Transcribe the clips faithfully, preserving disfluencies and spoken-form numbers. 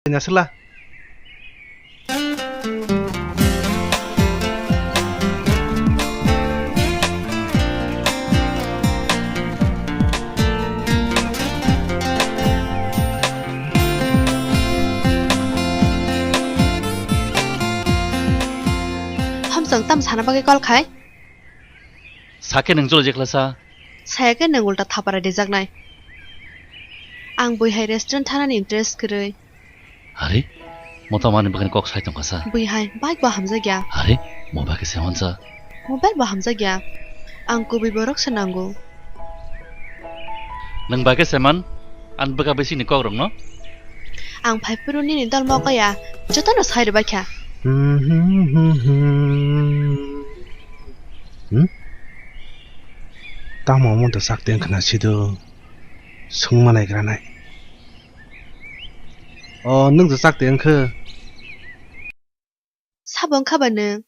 Nasila. Hamsang tam sana bagwi call khai? Sakhe nwng jolo jekla sa. Saya khe nwng ulta thapara dijaknai. Ang bui hai restaurant thanani interest kwrwi. Hari, mo tamani bagani kok sai tongkha sa. Bui hai bike bo hamjakya. Hari, mo bagwi se hwnsa. Mobile bo hamjakya. Ang kubui borok se nango. Nwng bagwi se man, ang bwkha bisingni kok rokno. Ang phai phuru nini dol mokaya, jotono sai rwbaikha. Hmm? Tamo omo to sak teng khna sido. Sungma naigra nai. O, nwng je chak tei wngkhe? Sabo wngkha ba nwng?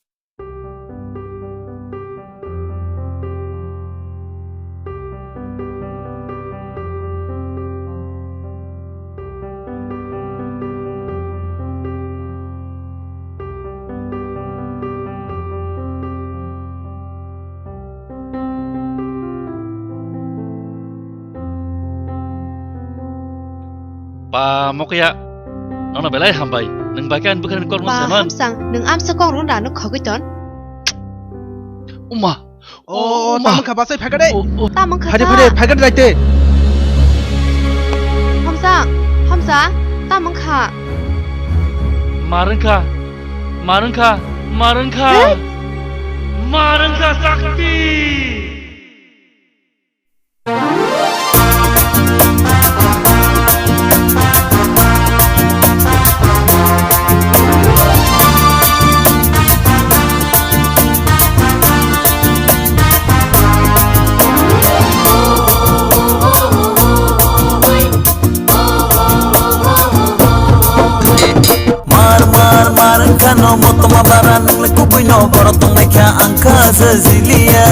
Pa Mokya, nono belai hambai. Nwng bai khe ani bwkhani kokno seman. Hamsang, nwng amsa kok rwna ano khogwi ton. Uma. O, o, uma. Tamo kha basai phai kade. O, o. Tamo kha. Phai de, phai de, phai kade daite. Hamsang, Hamsang, tamo kha. Marwng kha, marwng kha, marwng kha. Eh? Marwng kha sakti. Mar, mar, mar, wngkha no motoma bara, nwng le kubui no borok tongnaikha, ang kha se jiliya.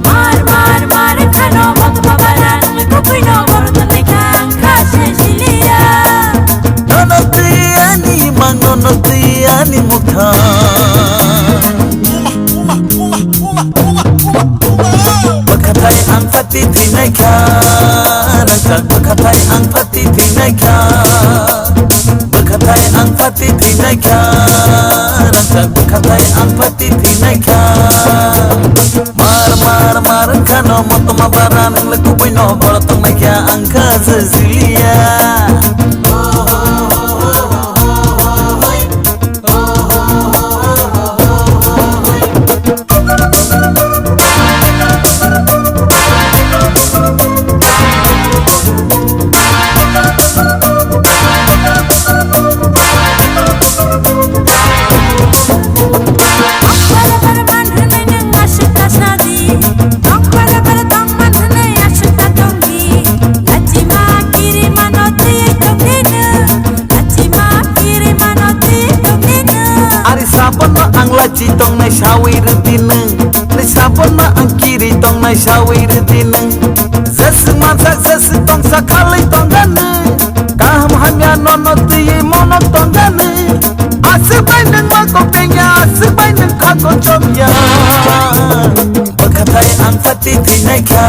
Mar, mar, mar, wngkha no motoma bara, nwng le kubui no borok tongnaikha, ang kha se jiliya. Nono twi ani mang, nono twi ani mukha. Bwkhathai ang phati thwinaikha, rangchak bwkhathai ang phati thwinaikha. Bwkhathai ang phati thwinaikha, rangchak bwkhathai ang phati thwinaikha. Mar, mar, mar wngkha no motoma bara, nwng le kubui no borok tongnaikha, ang kha se jiliya. Ari sabono ang lachi tongnai sawi rwdi nwng. Ari sabono ang kiri tongnai sawi rwdi nwng. Jeswk mansak jeswk tongsa khalwi tongga nwng. Kaham hamya nono twiwi monok tongga nwng. Aswk bai nwng mako pengya, aswk bai nwng khako chomya. Bwkhathai ang phati thwinaikha,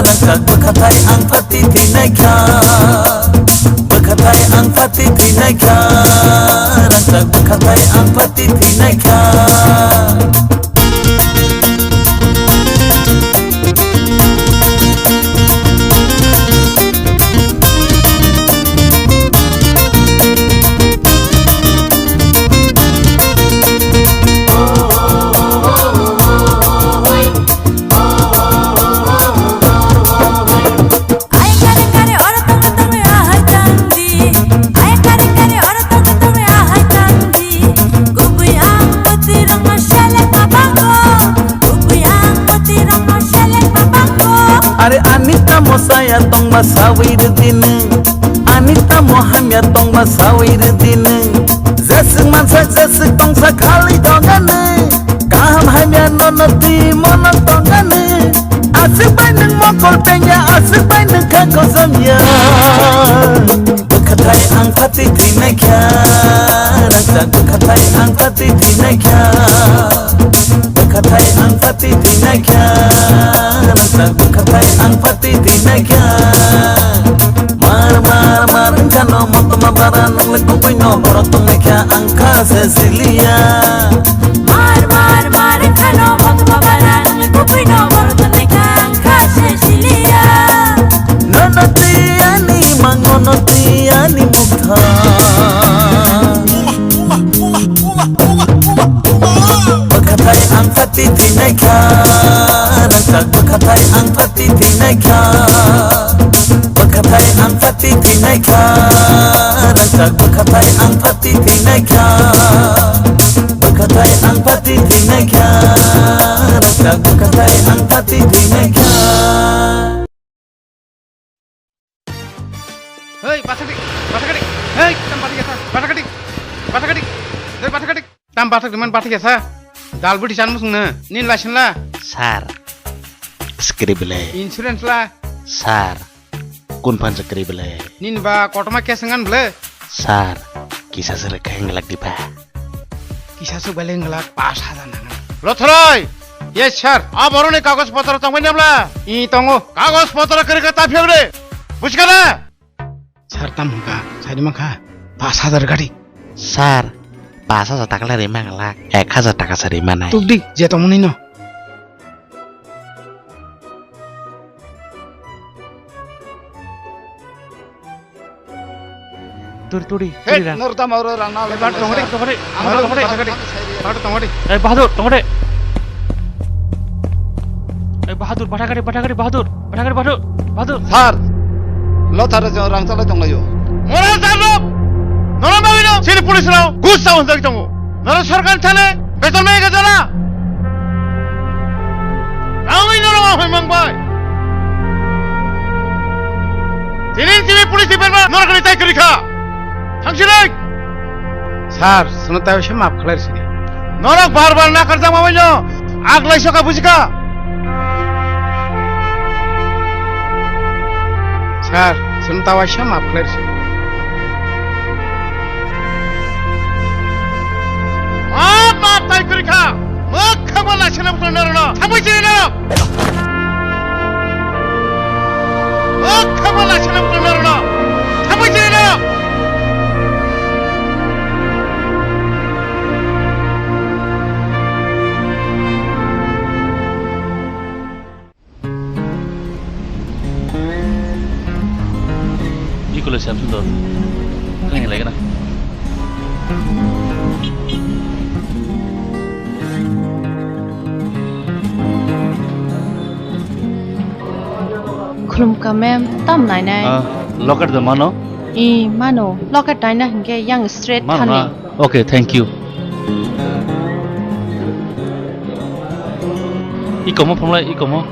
rangchak bwkhathai ang phati thwinaikha. Bwkhathai ang phati thwinaikha, rangchak bwkhathai ang phati thwinaikha. Are ani tamo saya tongma sawi rwdi nwng, ani tamo hamya tongma sawi rwdi nwng. Jeswk mansak jeswk tongsa khalwi tongga nwng, kaham hamya nono twi monok tongga nwng. Aswk bai nwng mokol pengya, aswk bai nwng kha kosom ya. Bwkhathai ang pati thwinaikha, rangchak bwkhathai ang pati thwinaikha, bwkhathai ang pati thwinaikha, rangchak bwkhathai ang pati thwinaikha. Mar, mar, mar, wngkha no motoma bara, nwngle kubui no borok tongnaikha, ang kha se siliya. Mar, mar, mar, wngkha no motoma bara, nwngle kubui no borok tongnaikha, ang kha se siliya. Nono twi ani mang, nono twi ani mukha. Bwkhathai ang pati thwinaikha, rangchak bwkhathai ang pati thwinaikha. Bwkhathai ang pati thwinaikha, rangchak bwkhathai ang pati thwinaikha. Bwkhathai ang pati thwinaikha, rangchak bwkhathai ang pati thwinaikha. Hei, basa kadi, basa kadi. Hei, tam basa kadi, basa kadi. Hei, basa kadi. Tam basa kadi man basa kadi sa. Dal budi chan musung na. Nin la sin la. Sir. Scribble. Insurance la. Sir. Kun phan scribble. Nin ba kotoma case ngan ble. Sir. Kisa sir kheng lak di ba. Kisa su bale nglak pas hajar nangan. Lothroi! Yes, sir. A boroni kagoj potro tongbai nabla? I tongo. Kagoj potro kwrwi khe ta phiyok de. Bujikhana? Sir, tam hwnka, saidi mankha pas hajar gari. Sir, pas hajar taka le rima nglak, ek hajar taka se rima nai. Tubdi, je tongmani no. Turi, turi, hey, turi ra. Nor tamo ro rang na. Bar tongori, tongori. Bar tongori, tongori. Bar tongori. Eh, Bahadur, tongori. Eh, Bahadur, Bathagari, Bathagari, Bahadur. Bathagari, Bahadur, Bahadur. Sir, lo tharo jo rang chalai tonglayo. Mora sir lo. Nora mawino, sini police lo. Gus sa unjak tongo. Nora sorkar thane. Beton mai gajala. Rawi noro hoi mang bai. Tinin tini police ni berma noro kani tai kri kha. Thangsi rai. Sir, sono tai se map khlai sini. Noro bar bar na karjak ma bai no. Aglai soka bujika. Sir, sono tai se map khlai sini. Map, map, tai kwrwi kha. Mwkhangma laisana bwtwi norokno. Thangwi chini norok. Mwkhangma laisana bwtwi norokno. Thangwi chini norok. Iko le Shyam Sundar. Kang yang lagi na? Khulumkha ma'am, tam nainai? Ah, locket da mano? I, mano. Locket naina hinkhe yang straight mano thani. Na? Okay, thank you. Ikomo phunglai, ikomo.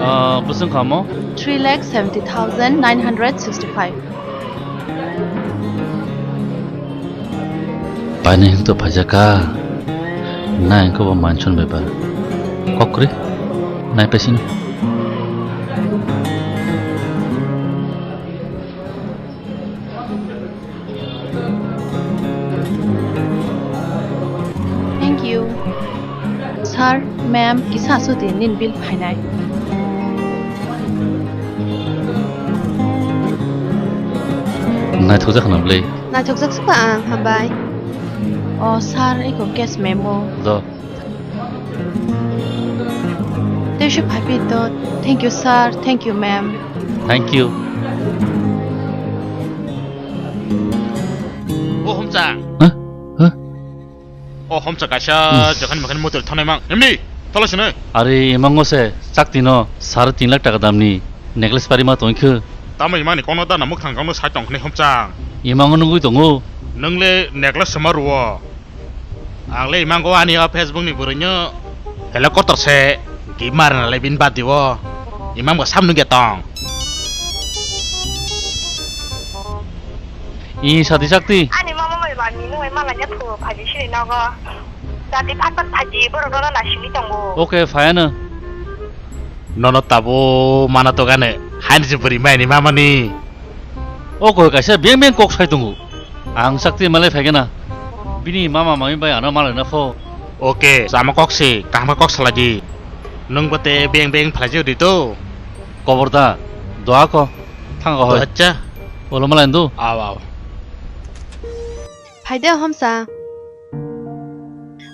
Ah, bwswng kha mo? Three lakh seventy thousand nine hundred sixty-five. Painai hwnkhe to phaijak kha. Nai hwnkhe bo mansion bai ba. Kok kwrwi. Nai paisino. Thank you. Sir, ma'am, kisa aswk di nini bill phainai. Naithokjak khna bwlwi. Naithokjak se ba ang, hambai. O sir, eko cash memo. Do. Tei se phaiphai to. Thank you, sir. Thank you, ma'am. Thank you. O homchang. Huh? Huh? O homchang kaisa. Hmm. Jekhani mekhani motor thanai mang. Emni, thala sini. Are, imango se, chakti no, sare tin lakh taka damni necklace pari ma tongkhe. Tamo imani kono dana mwkhang kono sai tongkhne homchang. Imango nungui tongo. Nungle necklace sama ruo. Ang le imang go ani o Facebook ni bwrwi no. Hello kotor se. Gimar na le bin bad diwo. Imang bo sam nungya tong. I sadi sakti. Ani mama mai ba ni nung ai mala nya phu phaji sini nogo. Jati phat phat phaji borok no na sini tongo. Okay, fine. Nono tabo mana togane, haini je bwrwi maini mamani. O koi kaisa beng beng kok sai tongo. Ang sakti malai phaikena. Bini mama mami bai ano malai na pho. Oke, sama kok si, kaham kok salai di. Nung bate beng beng phalai jodi to. Kobor da, doa ko, thang ko hoi. Acha. Olo malai ndu. Aw, aw. Phaide homsa.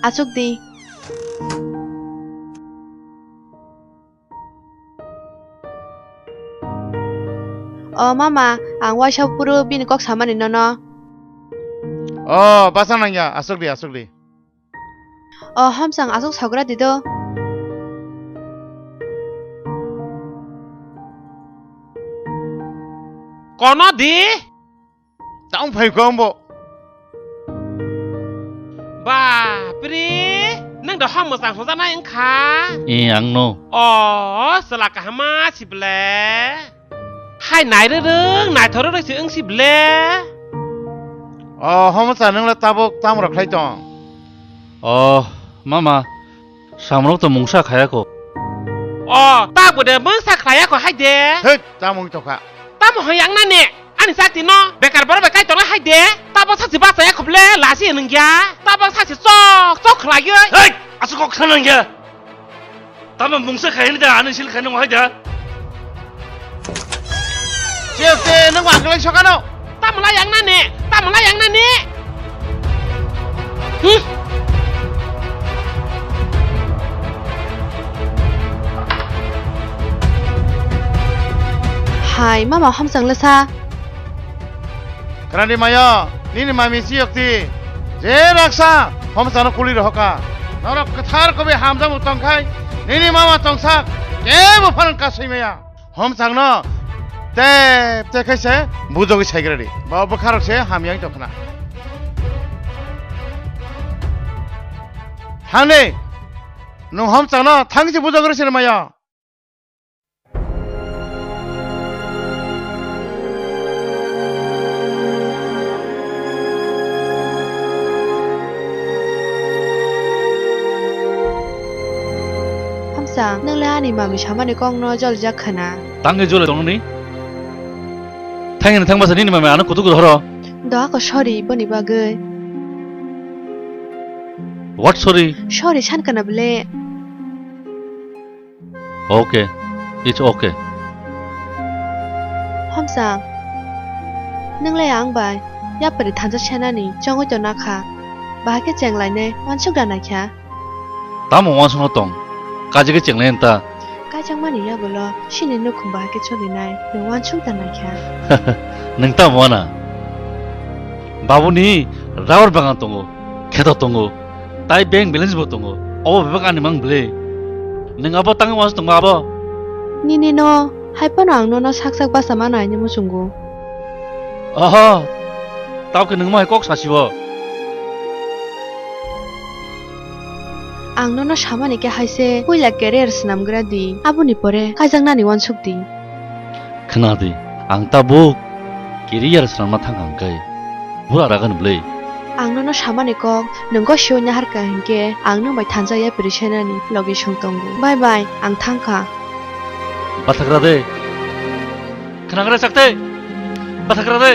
Achuk di. O mama, ang waisa phuru bini kok samani nono. O, basa nangya, aswk di, aswk di. O, hamsang aswk sogra di do. Kono di? Tang phai ko ambo. Bapre, nang da hom mwchang songjaknai wngkha? Eh, ang no. O, chwla kahama si ble. Hai nai rwrwng, naithok rwrwng si wng si ble. O, hom cha nang le tabuk tam rok khlai tong. O, mama, samrok to mungsa khaya ko. O, ta bwde mungsa khaya ko hai de. Hei, ta mung tokha. Tamo hai ang nani? Ani sakti no bekar borok bai kaitor hai de. Tabok sakti bachaya khoble lasi nungya. Tabok sakti chok chok khlaiyo. Hei! Aswk kok khna nungya. Tamo mungsa khaini da ani sil khaini hai da. Chete nung wa glai sokano. Tamo la yang nani? Tamo la yang nani? Hmm. Hai, mama hamsang lesa. Khnadi maya, nini mami si yokti. Je raksa, homsano kuli rohoka. Norok kwthar kobe hamjamu tongkhai, nini mama tongsak, kebo pharan kasui maya. Homsangno tep tep khai se bujogwi saigradi. Ba bwkharok se hamyang tongkhna. Thangni, nung homsangno thangsi bujogwi sini maya. Hamsa, nwng le ani mami samani kokno jolijak khna. Tangwi jole tongnani? Thangni thangmasa nini mami ano kutuk rohoro. Doa ko sorry boni bagwi. What sorry? Sorry san kana bele. Okay, it's okay. Hamsa, nwng le ang bai yapri thansa senani chongwi tongna kha. Bahai khe cheng lainai uansuk da naikha. Tamo uansukno tong? Kaje khe cheng lai ta. Kaijakmani yagulo sini nukhung bahai khe cholinai nwng uansuk da naikha. Nwng tamo wana? Babuni rubber bagan tongo, kheto tongo. Tai bank balance bo tongo. Obo bebak ani mang ble. Nwng abo tangwi uansuk tongma abo? Nini no, hai phano ang nono sak sak basa mano aini muchungo. Oho, tamo khe nwng mo hai kok sasi bo? Ang nono samani khe hai se puila career swnamgra di. Aboni pore kaijaknani uansuk di. Khna di, ang tabuk career swnamna thang hang khe. Bura ragan bwlwi. Ang nono samani kok, nwng gosio naharka hinkhe, ang nwng bai thansa yapri senani logi song tongo. Bye bye, ang thangkha. Bathagra de. Khnagra sakte. Bathagra de.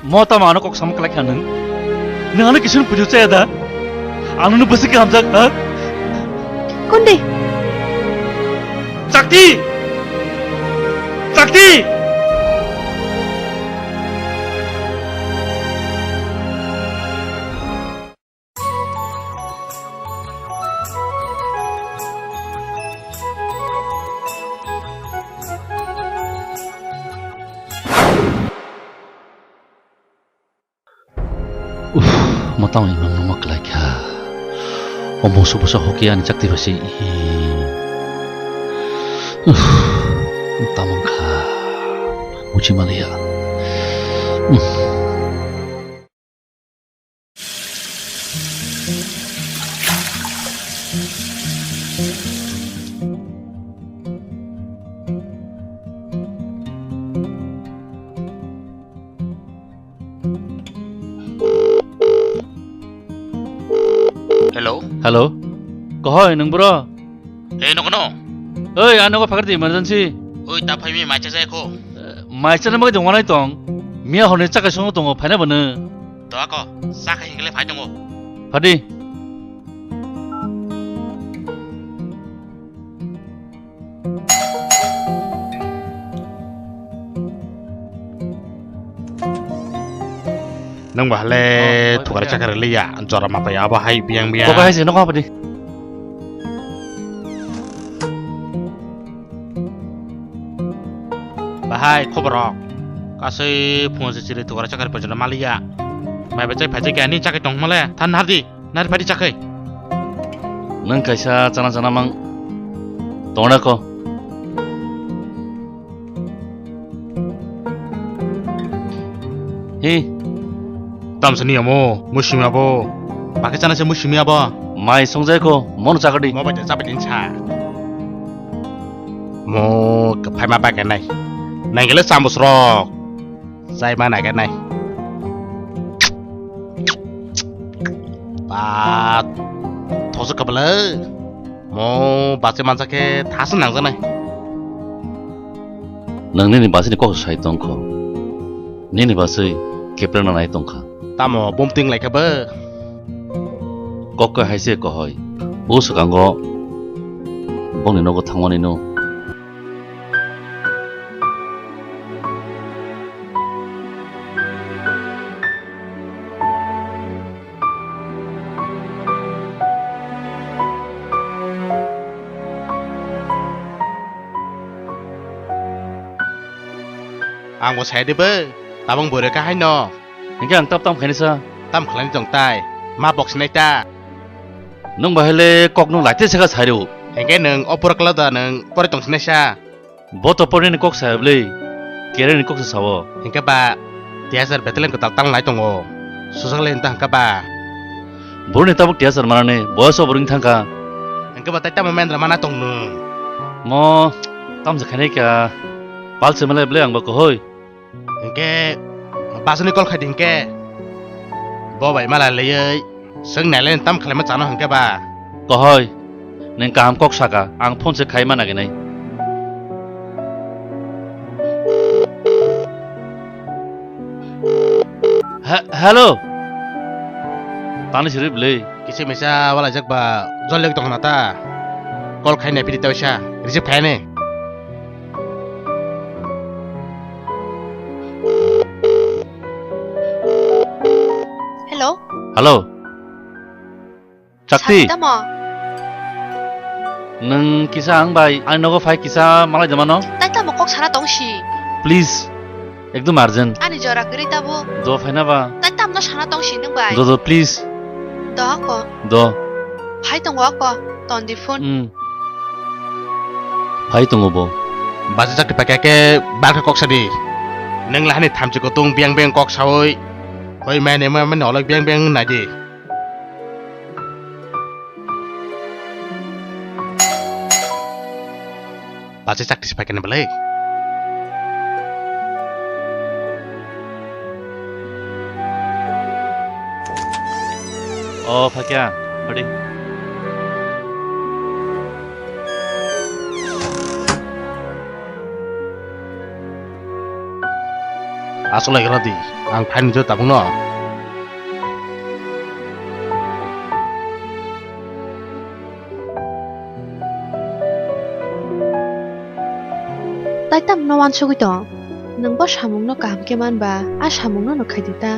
Mo tamo ano kok sam kalai kha nwng? Nwng ano kisun puju chaya da? Ano no bwswk hamjak, ha? Kundi? Chakti! Chakti! Uff, matang imang numa kelai kha. Omo subusa hoki ani chakti basi. Uff, tamang kha. Uchi malia. Uff. Hello. Hello. Kohoi nwng bro? Ei, nogo no? Oi, ang nogo phakardi emergency. Oi, ta phaimi mai cha jai kho. Mai chana bagwi tong wanai tong. Miya horni chakha songo tongo, phaina bono. To ako, chakha hingle phai tongo. Phadi. Nwng ba hale. Oh, thukar chakar liya, jora ma pai abo hai biang biang. Kok hai se, nokha padi. Bahai, khobor rok. Kasui phungo se chiri thukar chakar pajana maliya. Mai bachai phai chakya ni chakai tong male, than hardi. Nari padi chakai. Nang kaisa chana chana mang tongna ko. Hi. Tamsa ni amo, musimi abo. Bakhe chana se musimi abo. Mai songjai ko, mon chakadi. Mo bai chabai din sa. Mo kaphai ma bakhe nai. Nangele samus rok. Chai ma nai nai. Ba, thosok kabala. Mo bache mansa khe thasa nangjanai. Nang nini basini kok sai tongkho. Nini basui keprena nai tongkha. Tamo bumting laikha ba. Kok khe haise kohoi. O swkango bongni nogo thangmani no. Ang bo sai de bo, tabang bore ka hai no. Hingke ang tap tam khaini sa. Tam khlai tong tai, ma box nai ta. Nung bahai le kok nung laite saka sai ro. Hingke nung opor kala da nung pore tong sinai sa. Bo to porni ni kok sa bwle, kere ni kok sa sao. Hingke ba, tiyasar beteleng kwtal tang lai tongo. Susak le nta hingke ba. Borni tabuk tiyasar manani, boyas o boring thangka. Hingke ba tai tamo mendra mana tong nung. Mo, tamsa khainai kha. Pal se malai bwle ang ba kohoi. Hingke basuni kol khaidi hingke. Bo bai mala leyei. Seng naile tam khlaima chano hingke ba. Kohoi. Neng kaham kok saka. Ang phone se khai mana ginai. Ha, hello. Tani sirip le. Kisi misa wala jak ba jol lek tong na ta. Kol khai nai pidi ta wisa. Receive khai ne. Hello? Hello. Chakti. Sari tamo? Nung kisa ang bai, ani nogo phai kisa malai de mano? Tai tamo kok sana tong si. Please. Ekdom urgent. Ani jora kwrwi tabo. Do phaina ba. Tai tamno sana tong si nung bai. Do, do, please. Do ako. Do. Phai tongo ako. Ton di phone. Hmm. Phai tongo bo. Bacha chakti paikha khe bakha kok sadi. Nung lahani thamchi kutung biang biang kok sawi. Hoi mane mane olok biang biang nai di. Bacha chakti se paikha ni belai. O phakya, hadi. Aswk lai rw di, ang phaini jo tabukno. Tai tamno uansugwi tong? Nwng bo samungno kaham khe man ba, a samungno no khai di ta.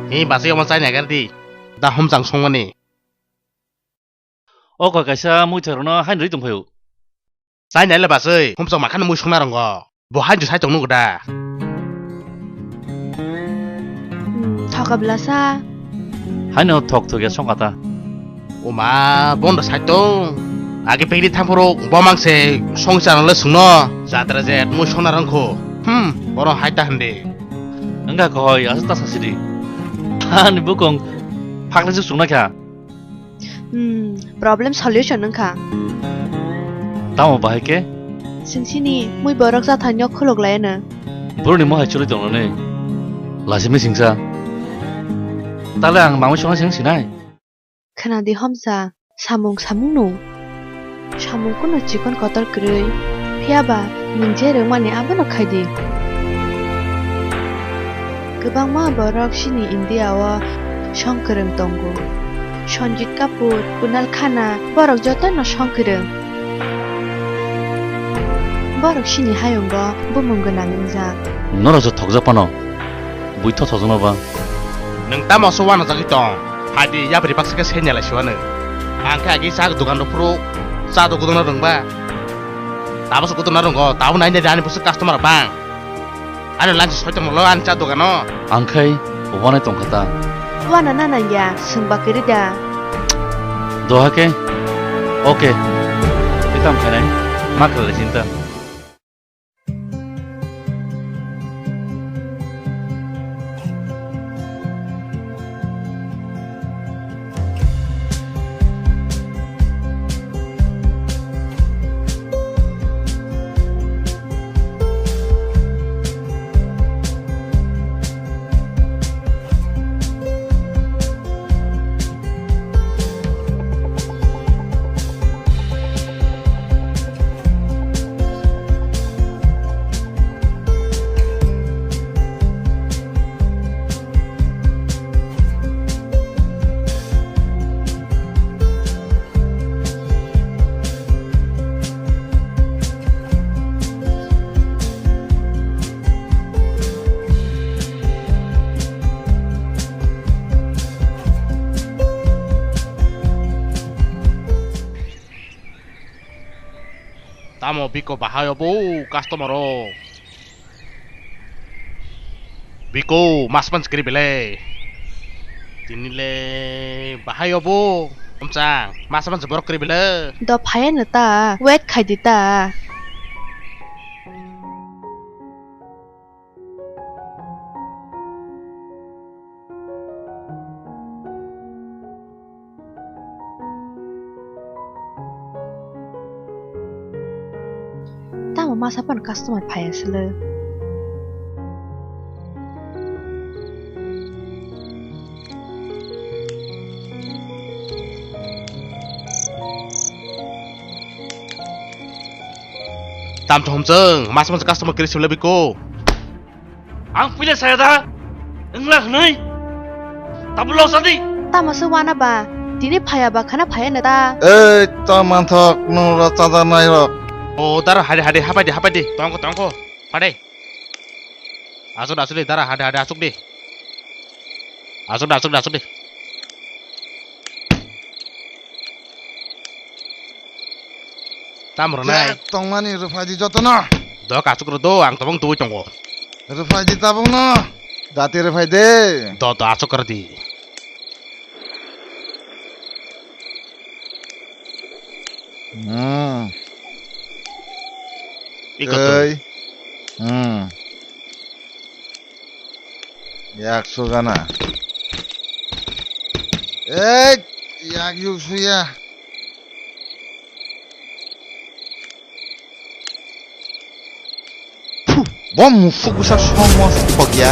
Hi, bachai omo chai naikar di. Da humchang songmani. O kha kaisa muitharokno haino rwi tongphaio. Chai naile bachai, humchang makhano mui songna rongo. Bo haino sai tong nugo da. Hmm, thoka bwlasa. Haino thok thok ya songkha ta. Oma, bondo sai tong. Age pekri thangphuru bo mangse songchar le sungno. Jatra je mui songna rongkho. Hmm, boro hai ta hande. Wngkha kohoi, aswk ta sasidi. Ani bukung phakle se sungna kha. Hmm, problem solution wngkha. Tamo bahai khe? Singsini mui borok jathangno khuluk laiyano. Borokni mohai choli tongnani. Lachimi singsa. Tale ang mangwi songna sing sinai? Khwnadi homsa, samung samung nung. Samung kuno chikon kotor kwrwi, phiya ba nwng je rwngmani abono khai di. Kwbangma borok chini India o song kwrwng tongo. Sanjit Kapoor, Kunal Khanna, borok jotono song kwrwng. Borok chini hayungo bumung gwnang wngjak. Norok je thokjak phano, bui tho thokjakno ba? Nwng tamo se uanajagwi tong? Phaidi, yapri baksa khe senya lai siwano. Ang khe agi cha dogan rok phuru cha dogwi tongna rwngba. Tabo se gotona rwngo, tabo nai nai ani bwswk customer bang. Ani lunch soi tongmolo ani cha dogano. Ang khai uanai tongkha ta. Uana na nangya, swngba kwrwi da. Doha khe? Okay. Tei tamo khainai? Ma khlai sinta. Tamo biko bahai obo customer o. Biko mas manch kri bele. Tini le bahai obo. Omchang mas manch borok kri bele. Do phaya no ta, wait khai di ta. Tamo masa pan customer phai aswlwi. Tam thomchwng, masa masa customer kiri sibla biko. Ang puila saya da, wngla hwnwi. Tabuk lok sadi. Tamo se wana ba, tini phaya ba khana phaya na ta. Ei, ta manthok, nora chada nai rok. O, dara hade hade hapai de, hapai de, tongko, tongko, pade. Asuk, asuk de, dara hade hade asuk de. Asuk de, asuk de, asuk de. Tam rwnai. Chek tongmani rwphai di jotono. Do kachuk rw do, ang tabuk tubui tongo. Rwphai di tabuk no. Dati rwphai de. Do, do, achuk rw di. Hmm. Iko twi. Ei. Hmm. Yak sugana. Ei, yak yuk suya. Phu, bo musuk busa song mo song ya.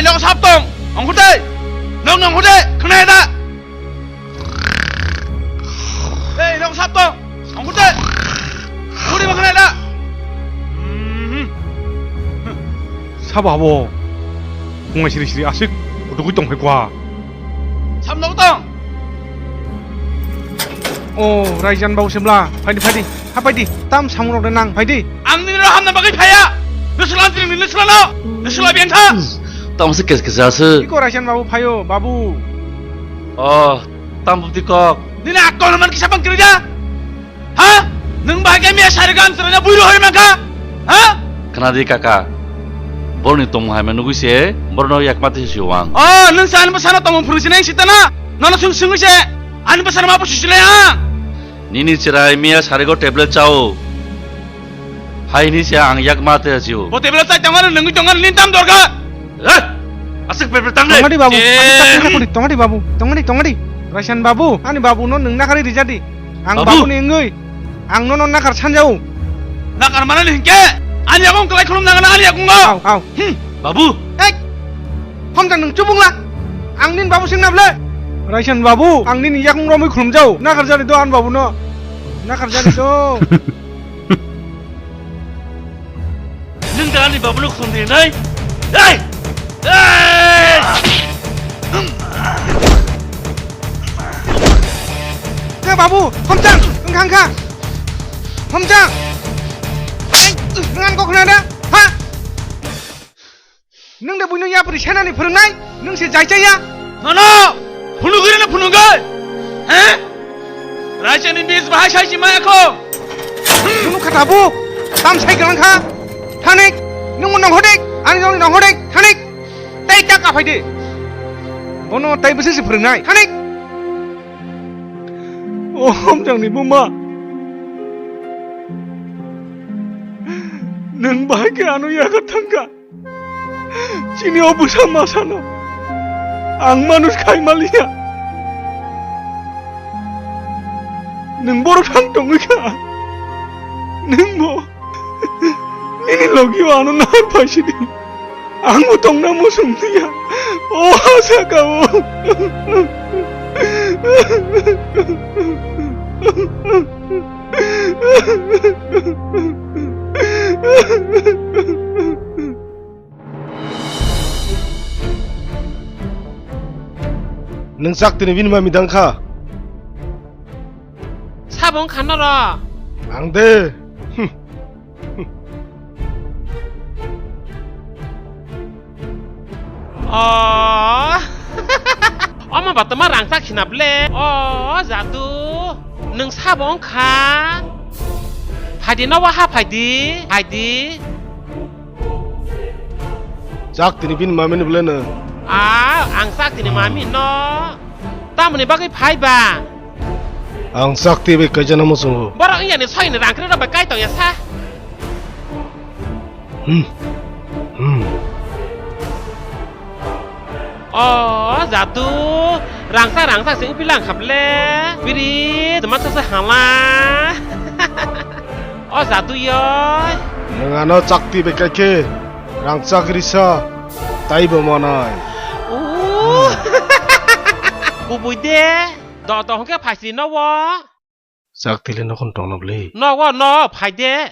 Ei, nok sap tong, ongkhor de. Nok, nok ongkhor de, khna da. Ei, nok sap tong, ongkhor de. Khuri ba khna da. Mhm. Sabo abo. Bungai siri siri asik, utugui tong phai kwa. Sam nok tong. O, Raijan babu semla, phaidi, phaidi, ha phaidi, tam samung rok de nang, phaidi. Ang nini rok hamna bagwi phaya. Nusla tini nusla no, nusla biang tha. Tam se kes kes ase. Iko Raijan babu phayo, babu. O, tam bupti kok. Nini akon man kisa pang kiri ja. Ha? Nwng bahai khe miya sari gan chwraina buiro hori mankha? Ha? Khna di kaka. Borni tongmung hai ma nugui se, borno yakma twi si wang. O, nwng sa ani bwsano tongmung phwrwng sinai sitana. Nono swng swngwi se, ani bwsano ma busi sinai ang. Nini chwrai miya sarigo tablet chao. Hai ni se ang yakma twi si o. Bo tablet chai tongmani nwngwi tongmani nini tam dorkar. Eh! Aswk bebel tang de. Tongadi babu, ani chakri chakri, tongadi babu, tongadi, tongadi. Raisan babu, ani babu no nwng nakari rijadi. Ang babu. Babu ni wngwi, ang nono nakar sanjao. Nakar manani hinkhe, ani yakung kwlai khulum nangana ani yakungo. Au, au. Hmm. Babu. Ek! Homjang nwng chubungla. Ang nini babu singna ble. Raisan babu, ang nini yakung romwi khulumjao. Nakar jani do ani babu no. Nakar jani do. Nwng da ani babuno khum di nai? Ei! Ei! Kha babu, homjang, wngkha, wngkha. Homjang. Ei, ngan kok na da? Ha? Nwng de buino yapri senani phwrwngnai, nwng se jai chaya? Nono! Phunugwi rwno phunugwi! He? Raisani bis bahai sai si maya kho! Nwng kha tabuk! Tam sai kwlang kha! Thanik! Nwng nonghodik! Ani nongni nonghodik! Thanik! Tei ta kaphai di! Bono tei bwswk se phwrwngnai! Thanik! O hamjangni buma! Nwng bahai khe ano yaga thangkha! Chini o bwsa masano ang manush khai maliya. Nwng borok thang tongwi kha. Nwng bo nini logi o ano nahar phaisidi. Ang bo tongna muchung liya. O ha saka o. Nwng chak tini bini mami dang kha? Sabo wng kha norok? Ang de. O. Omo ba tama rangchak khina ble. O, jadu. Nwng sabo wng kha? Phaidi no waha phaidi. Phaidi. Chak tini bini mami ni ble nwng. A, ang chak tini mami no. Tamoni bagwi phai ba? Ang chak twi bai kaijana muchungo. Borok wngya ni soini rang kre rok bai kai tongya sa. Hmm. Hmm. O jadu, rangchak rangchak se upilang khaple. Biri, tuma sa sa hala. O jadu yoi. Nwng ano chak twi bai kai khe rangchak risa taibo manai. O. Kubui de. Do do hwnkhe phaisri nogo. Chak twi le nokhon tongna bwle. Nogo no phai de.